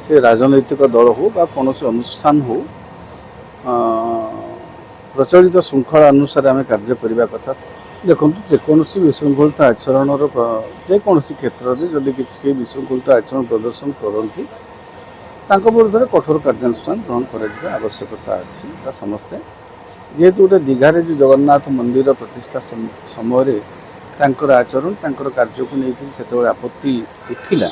ସେ ରାଜନୈତିକ ଦଳ ହେଉ ବା କୌଣସି ଅନୁଷ୍ଠାନ ହେଉ, ପ୍ରଚଳିତ ଶୃଙ୍ଖଳା ଅନୁସାରେ ଆମେ କାର୍ଯ୍ୟ କରିବା କଥା। ଦେଖନ୍ତୁ, ଯେକୌଣସି ବିଶୃଙ୍ଖଳିତ ଆଚରଣର, ଯେକୌଣସି କ୍ଷେତ୍ରରେ ଯଦି କିଛି କେହି ବିଶୃଙ୍ଖଳିତ ଆଚରଣ ପ୍ରଦର୍ଶନ କରନ୍ତି, ତାଙ୍କ ବିରୁଦ୍ଧରେ କଠୋର କାର୍ଯ୍ୟାନୁଷ୍ଠାନ ଗ୍ରହଣ କରାଯିବା ଆବଶ୍ୟକତା ଅଛି। ବା ସମସ୍ତେ ଯେହେତୁ ଗୋଟେ ଦୀଘାରେ ଯେଉଁ ଜଗନ୍ନାଥ ମନ୍ଦିର ପ୍ରତିଷ୍ଠା ସମୟରେ ତାଙ୍କର ଆଚରଣ, ତାଙ୍କର କାର୍ଯ୍ୟକୁ ନେଇକି ସେତେବେଳେ ଆପତ୍ତି ଉଠିଲା,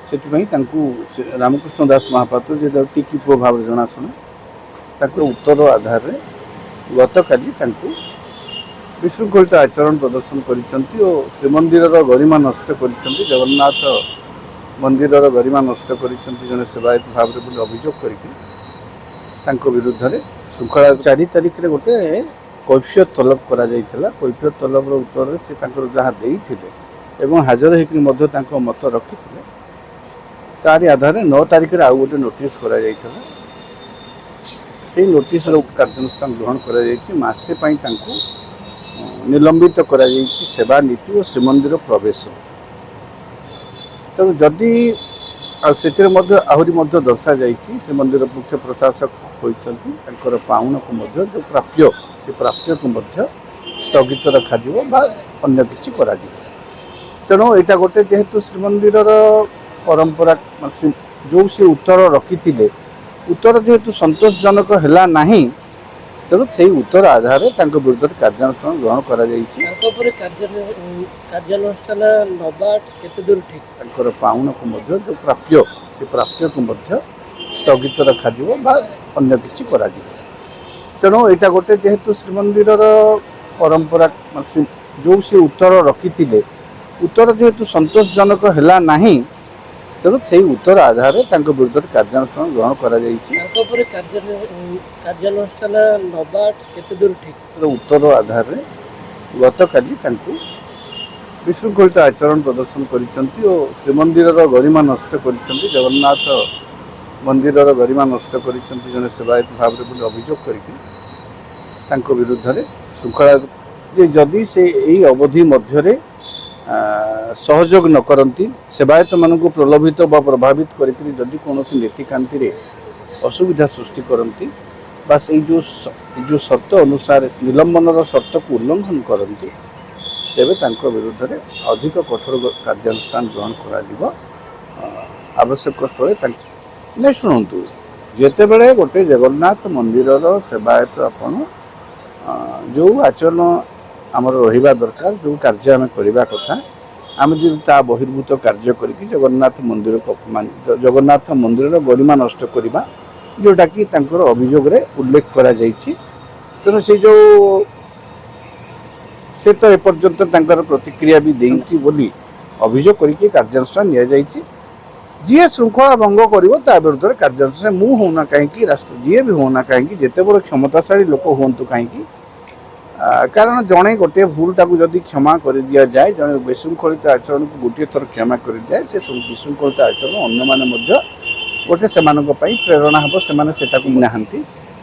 ସେଥିପାଇଁ ତାଙ୍କୁ ସେ ରାମକୃଷ୍ଣ ଦାସ ମହାପାତ୍ର, ଯେ ଟିକି ପୁଅ ଭାବରେ ଜଣାଶୁଣା, ତାଙ୍କର ଉତ୍ତର ଆଧାରରେ ଗତକାଲି ତାଙ୍କୁ ବିଶୃଙ୍ଖଳିତ ଆଚରଣ ପ୍ରଦର୍ଶନ କରିଛନ୍ତି ଓ ଶ୍ରୀମନ୍ଦିରର ଗରିମା ନଷ୍ଟ କରିଛନ୍ତି, ଜଗନ୍ନାଥ ମନ୍ଦିରର ଗରିମା ନଷ୍ଟ କରିଛନ୍ତି ଜଣେ ସେବାୟତ ଭାବରେ ବୋଲି ଅଭିଯୋଗ କରିକି ତାଙ୍କ ବିରୁଦ୍ଧରେ ଶୃଙ୍ଖଳା 4 ତାରିଖରେ ଗୋଟେ କୈଫିୟତ ତଲବ କରାଯାଇଥିଲା। କୈଫିୟତ ତଲବର ଉତ୍ତରରେ ସେ ତାଙ୍କର ଯାହା ଦେଇଥିଲେ ଏବଂ ହାଜର ହେଇକରି ମଧ୍ୟ ତାଙ୍କ ମତ ରଖିଥିଲେ, ତାରି ଆଧାରରେ 9 ତାରିଖରେ ଆଉ ଗୋଟେ ନୋଟିସ୍ କରାଯାଇଥିଲା। ସେଇ ନୋଟିସ୍ର କାର୍ଯ୍ୟାନୁଷ୍ଠାନ ଗ୍ରହଣ କରାଯାଇଛି। ମାସେ ପାଇଁ ତାଙ୍କୁ ନିଲମ୍ବିତ କରାଯାଇଛି ସେବା ନୀତି ଓ ଶ୍ରୀମନ୍ଦିର ପ୍ରବେଶ। ତେଣୁ ଯଦି ଆଉ ସେଥିରେ ମଧ୍ୟ ଆହୁରି ମଧ୍ୟ ଦର୍ଶାଯାଇଛି, ଶ୍ରୀମନ୍ଦିର ମୁଖ୍ୟ ପ୍ରଶାସକ ହୋଇଛନ୍ତି, ତାଙ୍କର ପାଉଣାକୁ ମଧ୍ୟ, ଯେଉଁ ପ୍ରାପ୍ୟ, ସେ ପ୍ରାପ୍ୟକୁ ମଧ୍ୟ ସ୍ଥଗିତ ରଖାଯିବ ବା ଅନ୍ୟ କିଛି କରାଯିବ। ତେଣୁ ଏଇଟା ଗୋଟେ ଯେହେତୁ ଶ୍ରୀମନ୍ଦିରର ପରମ୍ପରା, ମାନେ ଯେଉଁ ସେ ଉତ୍ତର ରଖିଥିଲେ, ଉତ୍ତର ଯେହେତୁ ସନ୍ତୋଷଜନକ ହେଲା ନାହିଁ, ତେଣୁ ସେଇ ଉତ୍ତର ଆଧାରରେ ତାଙ୍କ ବିରୁଦ୍ଧରେ କାର୍ଯ୍ୟାନୁଷ୍ଠାନ ଗ୍ରହଣ କରାଯାଇଛି। ତାଙ୍କ ଉପରେ କାର୍ଯ୍ୟାନୁଷ୍ଠାନ ନବା କେତେ ଦୂର ଠିକ୍? ତାଙ୍କର ପାଉଣାକୁ ମଧ୍ୟ, ଯେଉଁ ପ୍ରାପ୍ୟ, ସେ ପ୍ରାପ୍ୟକୁ ମଧ୍ୟ ସ୍ଥଗିତ ରଖାଯିବ ବା ଅନ୍ୟ କିଛି କରାଯିବ। ତେଣୁ ଏଇଟା ଗୋଟେ ଯେହେତୁ ଶ୍ରୀମନ୍ଦିରର ପରମ୍ପରା, ମାନେ ଯେଉଁ ସେ ଉତ୍ତର ରଖିଥିଲେ, ଉତ୍ତର ଯେହେତୁ ସନ୍ତୋଷଜନକ ହେଲା ନାହିଁ, ତେଣୁ ସେଇ ଉତ୍ତର ଆଧାରରେ ତାଙ୍କ ବିରୁଦ୍ଧରେ କାର୍ଯ୍ୟାନୁଷ୍ଠାନ ଗ୍ରହଣ କରାଯାଇଛି। ତାଙ୍କ ଉପରେ କାର୍ଯ୍ୟାନୁଷ୍ଠାନ ନବା କେତେ ଦୂର ଠିକ୍? ଉତ୍ତର ଆଧାରରେ ଗତକାଲି ତାଙ୍କୁ ବିଶୃଙ୍ଖଳିତ ଆଚରଣ ପ୍ରଦର୍ଶନ କରିଛନ୍ତି ଓ ଶ୍ରୀମନ୍ଦିରର ଗରିମା ନଷ୍ଟ କରିଛନ୍ତି, ଜଗନ୍ନାଥ ମନ୍ଦିରର ଗରିମା ନଷ୍ଟ କରିଛନ୍ତି ଜଣେ ସେବାୟତ ଭାବରେ ବୋଲି ଅଭିଯୋଗ କରିକି ତାଙ୍କ ବିରୁଦ୍ଧରେ ଶୃଙ୍ଖଳା ଯେ ଯଦି ସେ ଏଇ ଅବଧି ମଧ୍ୟରେ ସହଯୋଗ ନ କରନ୍ତି, ସେବାୟତମାନଙ୍କୁ ପ୍ରଲୋଭିତ ବା ପ୍ରଭାବିତ କରିକିରି ଯଦି କୌଣସି ନୀତିକାନ୍ତିରେ ଅସୁବିଧା ସୃଷ୍ଟି କରନ୍ତି ବା ସେଇ ଯେଉଁ ସର୍ତ୍ତ ଅନୁସାରେ ନିଲମ୍ବନର ସର୍ତ୍ତକୁ ଉଲ୍ଲଂଘନ କରନ୍ତି, ତେବେ ତାଙ୍କ ବିରୁଦ୍ଧରେ ଅଧିକ କଠୋର କାର୍ଯ୍ୟାନୁଷ୍ଠାନ ଗ୍ରହଣ କରାଯିବ। ଆବଶ୍ୟକ ସ୍ଥଳେ ତାଙ୍କ ନାଇଁ, ଶୁଣନ୍ତୁ, ଯେତେବେଳେ ଗୋଟେ ଜଗନ୍ନାଥ ମନ୍ଦିରର ସେବାୟତ ଆପଣ ଯେଉଁ ଆଚରଣ ଆମର ରହିବା ଦରକାର, ଯେଉଁ କାର୍ଯ୍ୟ ଆମେ କରିବା କଥା, ଆମେ ଯଦି ତା ବହିର୍ଭୂତ କାର୍ଯ୍ୟ କରିକି ଜଗନ୍ନାଥ ମନ୍ଦିରକୁ ଅପମାନ, ଜଗନ୍ନାଥ ମନ୍ଦିରର ଗରିମା ନଷ୍ଟ କରିବା, ଯେଉଁଟାକି ତାଙ୍କର ଅଭିଯୋଗରେ ଉଲ୍ଲେଖ କରାଯାଇଛି, ତେଣୁ ସେ ଯେଉଁ ସେ ତ ଏପର୍ଯ୍ୟନ୍ତ ତାଙ୍କର ପ୍ରତିକ୍ରିୟା ବି ଦେଇଛି ବୋଲି ଅଭିଯୋଗ କରିକି କାର୍ଯ୍ୟାନୁଷ୍ଠାନ ନିଆଯାଇଛି। ଯିଏ ଶୃଙ୍ଖଳା ଭଙ୍ଗ କରିବ, ତା ବିରୁଦ୍ଧରେ କାର୍ଯ୍ୟାନୁଷ୍ଠାନ, ମୁଁ ହଉନା କାହିଁକି, ରାଷ୍ଟ୍ର ଯିଏ ବି ହଉନା କାହିଁକି, ଯେତେ ବଡ଼ କ୍ଷମତାଶାଳୀ ଲୋକ ହୁଅନ୍ତୁ କାହିଁକି, କାରଣ ଜଣେ ଗୋଟିଏ ଭୁଲଟାକୁ ଯଦି କ୍ଷମା କରିଦିଆଯାଏ, ଜଣେ ବିଶୃଙ୍ଖଳିତ ଆଚରଣକୁ ଗୋଟିଏ ଥର କ୍ଷମା କରିଦିଆଏ, ସେ ବିଶୃଙ୍ଖଳିତ ଆଚରଣ ଅନ୍ୟମାନେ ମଧ୍ୟ ଗୋଟେ ସେମାନଙ୍କ ପାଇଁ ପ୍ରେରଣା ହେବ, ସେମାନେ ସେଟାକୁ ନାହାନ୍ତି।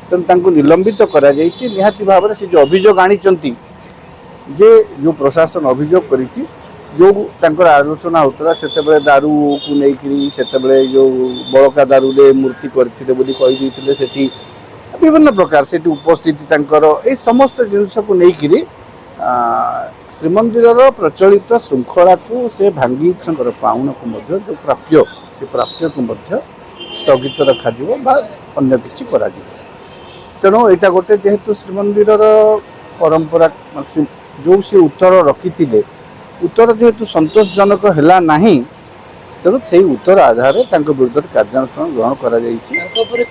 ତେଣୁ ତାଙ୍କୁ ନିଲମ୍ବିତ କରାଯାଇଛି। ନିହାତି ଭାବରେ ସେ ଯେଉଁ ଅଭିଯୋଗ ଆଣିଛନ୍ତି ଯେ ଯେଉଁ ପ୍ରଶାସନ ଅଭିଯୋଗ କରିଛି, ଯେଉଁ ତାଙ୍କର ଆଲୋଚନା ହେଉଥିଲା ସେତେବେଳେ ଦାରୁକୁ ନେଇକିରି, ସେତେବେଳେ ଯେଉଁ ବଳକା ଦାରୁରେ ମୂର୍ତ୍ତି କରିଥିଲେ ବୋଲି କହିଦେଇଥିଲେ, ସେଠି ବିଭିନ୍ନ ପ୍ରକାର ସେଠି ଉପସ୍ଥିତି ତାଙ୍କର, ଏଇ ସମସ୍ତ ଜିନିଷକୁ ନେଇକିରି ଶ୍ରୀମନ୍ଦିରର ପ୍ରଚଳିତ ଶୃଙ୍ଖଳାକୁ ସେ ଭାଙ୍ଗି, ତାଙ୍କର ପାଉଣାକୁ ମଧ୍ୟ, ଯେଉଁ ପ୍ରାପ୍ୟ, ସେ ପ୍ରାପ୍ୟକୁ ମଧ୍ୟ ସ୍ଥଗିତ ରଖାଯିବ ବା ଅନ୍ୟ କିଛି କରାଯିବ। ତେଣୁ ଏଇଟା ଗୋଟେ ଯେହେତୁ ଶ୍ରୀମନ୍ଦିରର ପରମ୍ପରା, ମାନେ ଯେଉଁ ସେ ଉତ୍ତର ରଖିଥିଲେ, ଉତ୍ତର ଯେହେତୁ ସନ୍ତୋଷଜନକ ହେଲା ନାହିଁ, ତେଣୁ ସେଇ ଉତ୍ତର ଆଧାରରେ ତାଙ୍କ ବିରୁଦ୍ଧରେ କାର୍ଯ୍ୟାନୁଷ୍ଠାନ ଗ୍ରହଣ କରାଯାଇଛି। ତାଙ୍କ ଉପରେ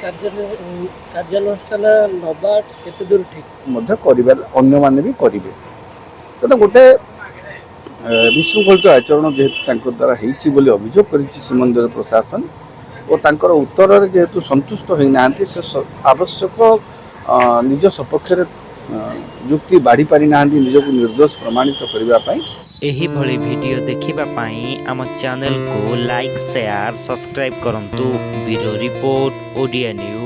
କାର୍ଯ୍ୟାନୁଷ୍ଠାନ ନବା କେତେ ଦୂର ଠିକ୍? ମଧ୍ୟ କରିବା, ଅନ୍ୟମାନେ ବି କରିବେ। ତେଣୁ ଗୋଟେ ବିଶୃଙ୍ଖଳିତ ଆଚରଣ ଯେହେତୁ ତାଙ୍କ ଦ୍ୱାରା ହେଇଛି ବୋଲି ଅଭିଯୋଗ କରିଛି ଶ୍ରୀମନ୍ଦିର ପ୍ରଶାସନ ଓ ତାଙ୍କର ଉତ୍ତରରେ ଯେହେତୁ ସନ୍ତୁଷ୍ଟ ହୋଇନାହାନ୍ତି, ସେ ଆବଶ୍ୟକ ନିଜ ସପକ୍ଷରେ ଯୁକ୍ତି ବାଢ଼ି ପାରିନାହାନ୍ତି ନିଜକୁ ନିର୍ଦ୍ଦୋଷ ପ୍ରମାଣିତ କରିବା ପାଇଁ। ଏହିଭଳି ଭିଡ଼ିଓ ଦେଖିବା ପାଇଁ ଆମ ଚ୍ୟାନେଲକୁ ଲାଇକ୍, ସେୟାର, ସବସ୍କ୍ରାଇବ୍ କରନ୍ତୁ। Bureau report, Odia news.